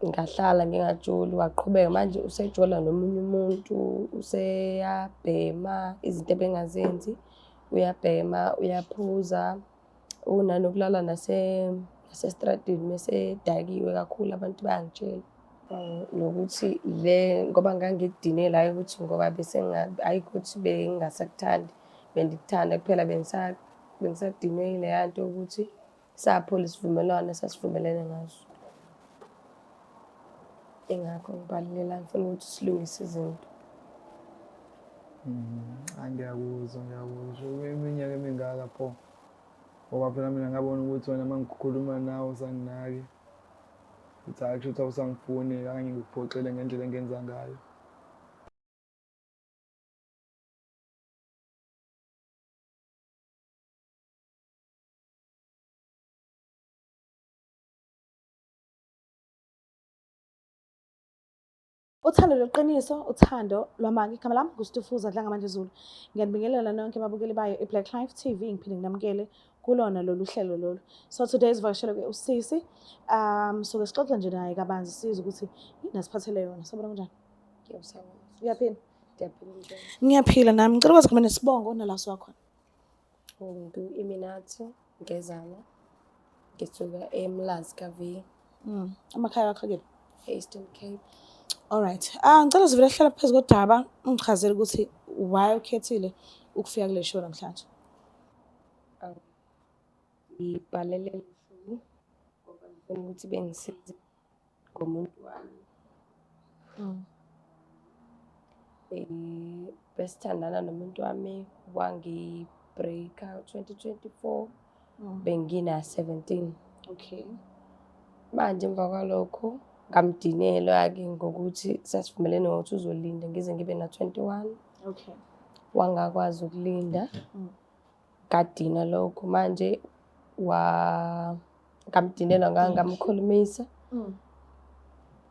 Ngahlala ngingajoli, waqhubeka manje usejola nomunye umuntu, useyabhema izinto ebengazenzi, uyabhema, uyaphuza, unanokulala nasestradini mesedakiwe kakhulu, abantu bayangitshela. Nokuthi le ngoba ngangikudinela hhayi ukuthi ngoba bese hhayi ukuthi bengingasakuthandi, bengikuthanda kuphela bengisadinwe yileya nto yokuthi saphula isivumelwano esasivumelene ngaso. Ingakho ngibalekela ngifuna ukuthi silungise izinto. Ngiyakuzwa, ngiyakuzwa. Iminyaka emingaka pho. Ngoba phela mina ngabona ukuthi wena uma ngikhuluma nawe usanginaki. Ukuthi hhayi kusho ukuthi awusangifuni, angeke ngikuphoxele ngendlela engenza ngayo. Uthando lweqiniso, uthando lwamanga. Igama lami nguStufuza Dlangamandla Zulu. Ngiyanibingelela nonke ababukeli bayo iBlack Life TV, ngiphinde nginamukele kulona lolu hlelo lolu. So today sivakashele ke usisi. So ke sixoxe nje naye kabanzi sizwe ukuthi yini asiphathele yona. Sabona kunjani? Ngiyabusabona. Uyaphila? Ngiyaphila njani? Ngiyaphila nami. Ngicela ukwazi igama nesibongo nala siwakhona. Ngu-Iminathi Ngezana. Ngisuka eMlazi ka-V. Amakhaya akho kephi? E-Eastern Cape. Alright. Ah, ngicela sivele sihlale phezu kodaba ungichazele ukuthi why ukhethile ukufika kule show namhlanje. Ngibhalele le show ngoba ngifuna ukuthi bengisize ngomuntu wami. Besithandana nomuntu wami wangi-break-a 2024 bengina-17. Okay. Manje emva kwalokho ngamdinelwa-ke ngokuthi sasivumelene ngokuthi uzolinda ngize ngibe na-21. Okay. Wangakwazi ukulinda. Ngadinwa lokho manje wa ngamdinelwa ngamkhulumisa.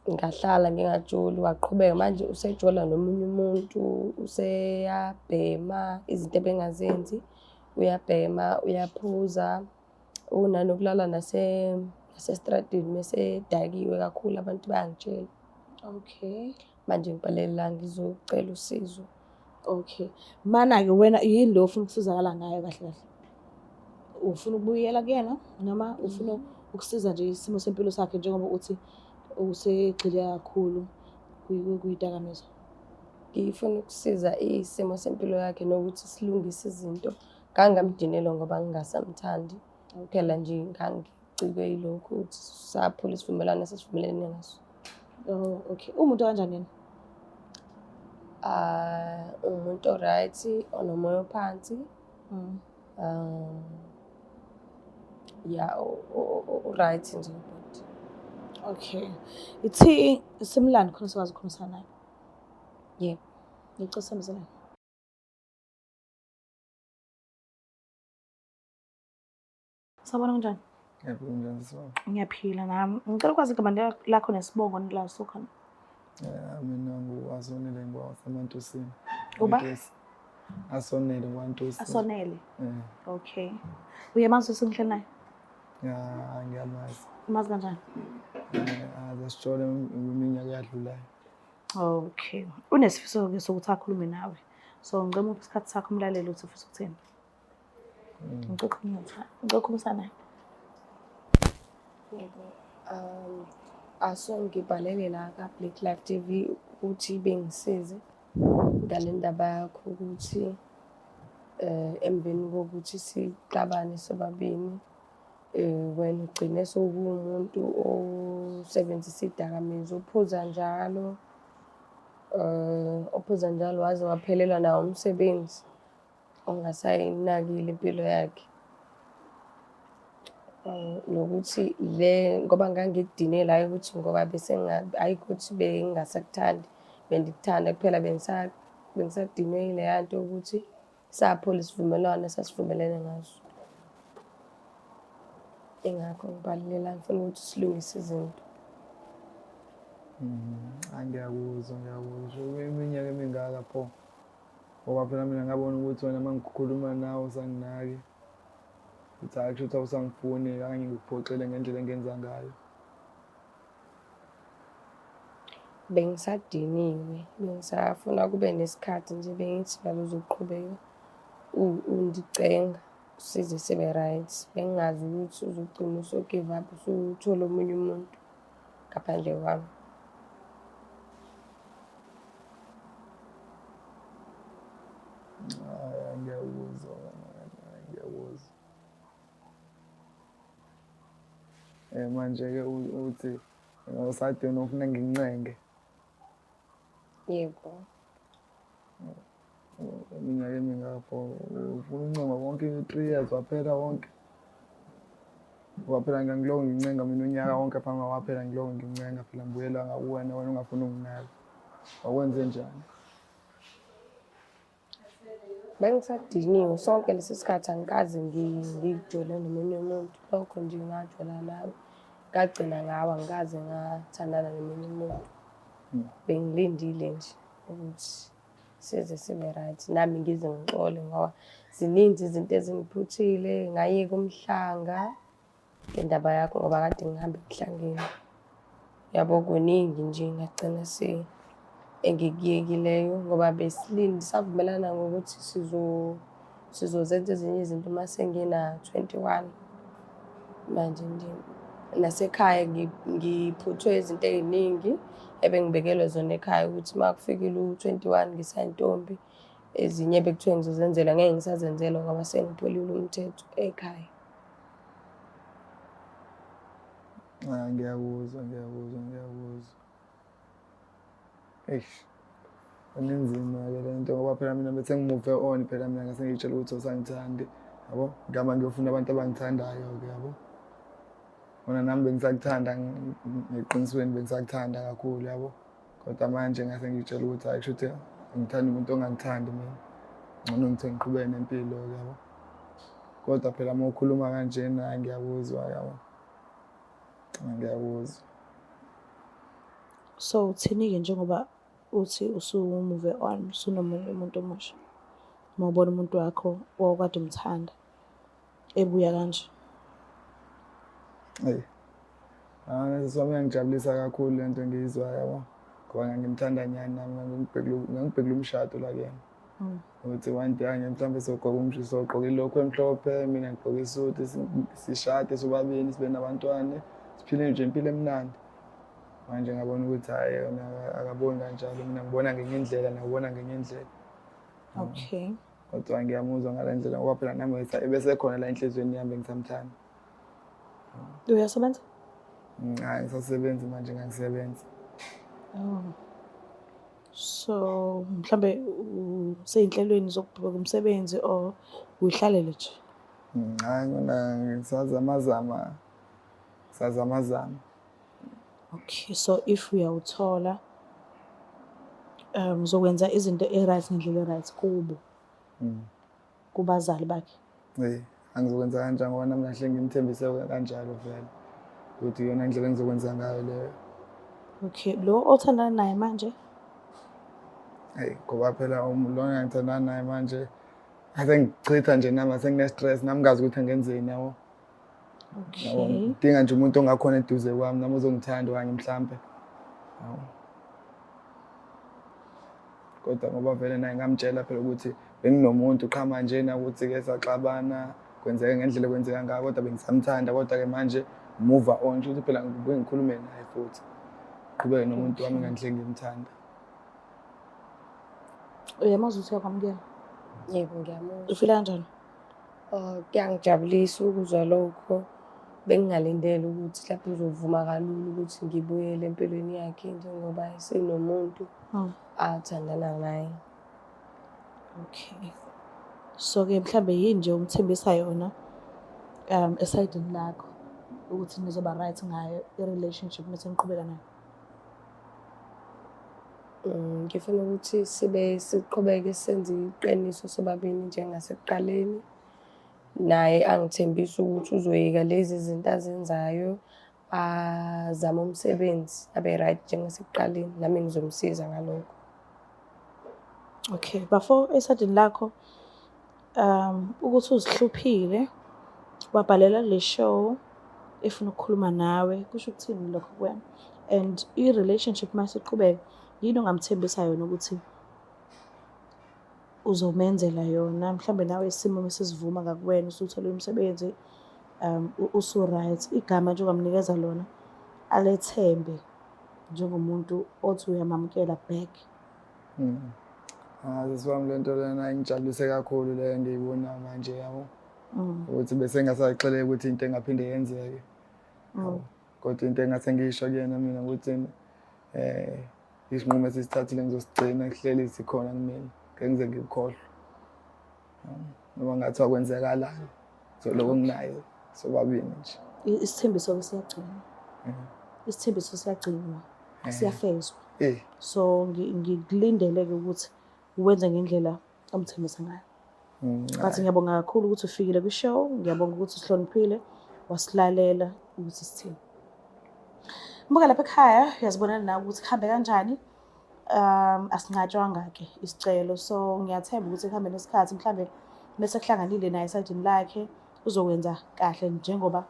Ngahlala ngingajoli, waqhubeka manje usejola nomunye umuntu, useyabhema izinto ebengazenzi, uyabhema, uyaphuza, unanokulala nasestradini mesedakiwe kakhulu, abantu bayangitshela. Okay. Manje ngibhalele la ngizocela usizo. Okay. Mana-ke wena yini lo ofuna ukusizakala ngayo kahle kahle? Ufuna ukubuyela kuyena noma ufuna ukusiza nje isimo sempilo sakhe njengoba uthi usegxile kakhulu kuyidakamizwa? Ngifuna ukusiza isimo sempilo yakhe nokuthi silungise izinto. Ngangamdinelwa ngoba ngingasamthandi. Kuphela nje ngangicikwe yilokhu ukuthi saphula isivumelwano esasivumelene ngaso. Oh, okay. Uwumuntu kanjani yena? Ah, umuntu o-right, onomoya ophansi. Ya, u-right nje ubhuti. Okay. Ithi simlando khona sikwazi ukukhulumisana naye. Yebo. Ngicela usihambisele. Sawubona kunjani? Ngiyaphila kunjani sisi wami? Ngiyaphila nami. Ngicela ukwazi igama lakho nesibongo la usukhona. Mina ngu-Asonele ngwaseMantusini. Uba? Ntosi. Asonele ngwaNtosi. Asonele. Eh. Okay. Uyamazi usingihleli naye? Ya, ngiyamazi. Umazi kanjani? Aze sijole iminyaka eyadlulayo. Okay. Unesifiso-ke sokuthi akhulume nawe. So ngicela umuphe isikhathi sakho umlalele ukuthi ufisa ukuthini. Ngicela ukukhulumisana naye. Yebo. Aso ngibhalele la ka-Black Life TV ukuthi bengisize ngale ndaba yakho ukuthi emveni kokuthi sixabane sobabili wena ugcine sewuwumuntu osebenzisa iy'dakamizwa, uphuza njalo, uphuza njalo waze waphelelwa nawo umsebenzi. Ongasayinakile impilo yakhe. Nokuthi le ngoba ngangikudinela hhayi ukuthi ngoba bese hhayi ukuthi bengingasakuthandi, bengikuthanda kuphela bengisadinwe yileya nto yokuthi saphula isivumelwano esasivumelene ngaso. Ingakho ngibhalile la ngifuna ukuthi silungise izinto. Ngiyakuzwa, ngiyakuzwa. Iminyaka emingaka pho. Ngoba phela mina ngabona ukuthi wena uma ngikhuluma nawe usanginaki. Uthi hhayi kusho ukuthi awusangifuni kanye ngikuphoxile ngendlela engenza ngayo. Bengisadiniwe, bengisafuna kube nesikhathi nje bengithi vele uzoqhubeka undicenga size sibe right. Bengingazi ukuthi uzogcina usu-give up usuthola omunye umuntu ngaphandle kwami. Hhayi ngiyakuzwa, ngiyakuzwa. Manje-ke uthi awusadinga ufuna ngingincenge. Yebo. Iminyaka emingaka pho ufuna uncengwa wonke 3 years waphela wonke. Ngoba phela ngangiloko ngincenga mina unyaka wonke phambi waphela ngiloko ngincenga phela ngibuyela ngakuwena wena ungafuni ukunginaka. Wakwenze njani? Bengisadiniwe sonke lesi sikhathi angikaze ngijole nomunye umuntu. Lokho nje ngajola nawe ngagcina ngawe angikaze ngathandana nomunye umuntu. Bengilindile nje ukuthi size sibe right nami ngize ngixole ngoba ziningi izinto ezingiphuthile ngayeka umhlanga. Ngendaba yakho ngoba kade ngihamba emhlangeni. Yabo kuningi nje ngagcina engikuyekileyo ngoba besilinde savumelana ngokuthi sizozenza ezinye izinto uma sengina-21. Manje nje nasekhaya ngiphuthwe izinto ey'ningi ebengibekelwe zona ekhaya ukuthi uma kufikile u-21 ngisayintombi ezinye ebekuthiwe ngizozenzela ngeke ngisazenzelwa ngoba sengipholile umthetho ekhaya. Ah, ngiyakuzwa, ngiyakuzwa, ngiyakuzwa. Eish. Inzima-ke le nto ngoba phela mina bese ngi-move on phela mina ngase ngiyitshela ukuthi awusangithandi yabo. Ngihamba ngiyofuna abantu abangithandayo-ke yabo. Kona nami bengisakuthanda ngeqinisweni bengisakuthanda kakhulu yabo. Kodwa manje ngase ngiyitshela ukuthi hhayi kushuthi ngithanda umuntu ongangithandi mina. Ngcono ngithi ngiqhubeke nempilo-ke yabo. Kodwa phela uma ukhuluma kanjena ngiyakuzwa yabo. Ngiyakuzwa. So uthini-ke njengoba uthi usu-move on, usunomunye umuntu omusha? Uma ubona umuntu wakho owawukade umthanda ebuya kanje. Eyi. Ah, sisi wami iyangijabulisa kakhulu le nto engiyizwayo yabo. Ngoba ngangimthanda nyhani nami ngangibhekile umshado la kuyena. Ukuthi one day anye mhlawumbe sogqoka umsho sogqoka ilokhu emhlophe mina ngigqoke isuti sishade sobabili sibe nabantwana siphile nje impilo emnandi. Manje ngabona ukuthi hhayi yona akaboni kanjalo mina ngibona ngenye indlela naye ubona ngenye indlela. Okay. Kodwa ngiyamuzwa ngale ndlela ngoba phela nami ebesekhona la enhliziyweni yami bengisamthanda. Uyasebenza? Hhayi ngisasebenzi manje ngangisebenza. Oh. So mhlambe usey'nhlelweni zokubheka umsebenzi or uyihlalele nje? Hhayi kona ngisazamazama, ngisazamazama. Okay, so if uyawuthola uzokwenza izinto e-right ngendlela e-right kubo, kubazali bakhe? Eyi, angizokwenza kanjani ngoba nami kahle ngimthembise kanjalo vele ukuthi iyona ndlela engizokwenza ngayo leyo. Okay, lo othandana naye manje? Eyi, ngoba phela lona engithandana naye manje asengichitha nje nami asengine-stress nami ngazi ukuthi angenzeni yabo. Okay. Ngidinga nje umuntu ongakhona eduze kwami nami ozongithanda okanye mhlampe. Yabo. Kodwa ngoba vele naye ngamtshela phela ukuthi benginomuntu qha manje ukuthi-ke saxabana kwenzeka ngendlela ekwenzeka ngayo kodwa bengisamthanda kodwa-ke manje move on sho ukuthi phela ngibuye ngikhulume naye futhi qhubeke nomuntu wami nganhle ngimthanda. Uyamazi ukuthi uyakwamukela? Yebo, ngiyamuzwa. Ufila kanjani? Oh, kuyangijabulisa ukuzwa lokho. Bengingalindele ukuthi mhlawumbe uzovuma kalula ukuthi ngibuyele empilweni yakhe njengoba esenomuntu athandana naye. Okay. So-ke mhlambe yini nje umthembisa yona esayidini lakho ukuthi nizoba right ngayo i-relationship mese niqhubeka nayo? Ngifuna ukuthi sibe siqhubeke senze iqiniso sobabili njengasekuqaleni. Naye angithembise ukuthi uzoyeka lezi zinto azenzayo, azame umsebenzi abe right njengasekuqaleni, nami ngizomsiza ngalokho. Okay, bafo esayidini lakho ukuthi uzihluphile Wabhalela le show efuna ukukhuluma nawe, kusho ukuthini lokho kuwena? And i-relationship masiqhubeka, yini ongamthembisa yona ukuthi uzomenzela yona? Mhlawumbe nawe isimo mesisivuma ngakuwena, usuthole umsebenzi, usu-right, igama nje ongamnikeza lona alethembe njengomuntu othi uyamamukela back. Ah, sisi wami, le nto lena ingijabulise kakhulu le engiyibona manje, yabo. Ukuthi bese ngingasaxeleki ukuthi into engaphinde yenzeke. Yabo. Kodwa into engase ngiyisho kuyena mina ukuthi isinqumo esisithathile ngizosigcina kuhleli sikhona kumina. Ngeke ngize ngikukhohlwe. Noma ngathiwa kwenzekalani. So lokho nginayo sobabili nje. Isithembiso-ke siyagcinwa. Isithembiso siyagcinwa, siyafezwa. So ngikulindele-ke ukuthi wenze ngendlela omthembisa ngayo. But ngiyabonga kakhulu ukuthi ufikile kwi-show, ngiyabonga ukuthi usihloniphile, wasilalela ukuthi sithini. Mbuka lapha ekhaya, uyazibonela nawe ukuthi kuhambe kanjani. Asinqatshwanga-ke isicelo, so ngiyathemba ukuthi ekuhambeni kwesikhathi mhlambe mese kuhlanganile naye esayidini lakhe uzokwenza kahle njengoba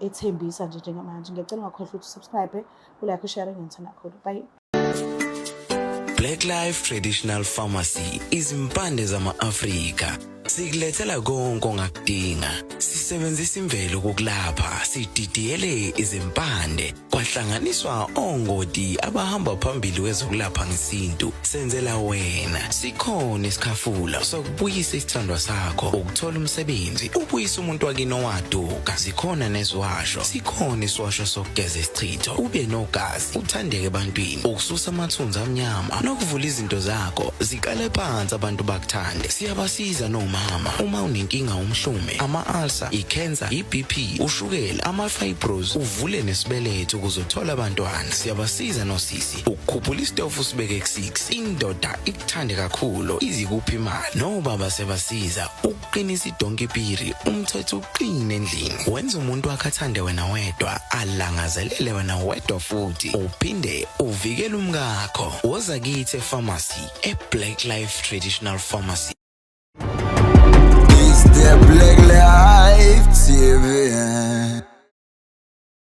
ethembisa nje njengamanje. Ngiyacela ungakhohlwa ukuthi usubscribe, ulike, ushare, ngiyangithanda kakhulu. Bye. Black Life Traditional Pharmacy, izimpande zama-Afrika. Sikulethela konke ongakudinga. Sisebenzisa imvelo ukukulapha, sididiyele izimpande, kwahlanganiswa ongoti abahamba phambili kwezokulapha ngesintu. Senzela wena. Sikhona isikhafula sokubuyisa isithandwa sakho, ukuthola umsebenzi, ubuyise umuntu wakini owaduka. Zikhona neziwasho, sikhona isiwasho sokugeza isichitho, ube nogazi, uthandeke ebantwini, ukususa amathunzi amnyama nokuvula izinto zakho ziqale phansi abantu bakuthande. Siyabasiza nomama uma unenkinga, umhlume, ama-ulcer, i-cancer, i-BP, ushukela, ama-fibros, uvule nesibeletho ukuze uthole abantwana. Siyabasiza nosisi ukukhuphula isitofu usibeke ku-6, indoda ikuthande kakhulu, izikuphi imali. Nobaba sebasiza ukuqinisa idonki piri, umthetho uqine endlini, wenza umuntu wakhe athande wena wedwa, alangazelele wena wedwa, futhi uphinde uvikele umkakho. Woza kithi epharmacy, e-Black Life Traditional Pharmacy. It's the Black Life TV.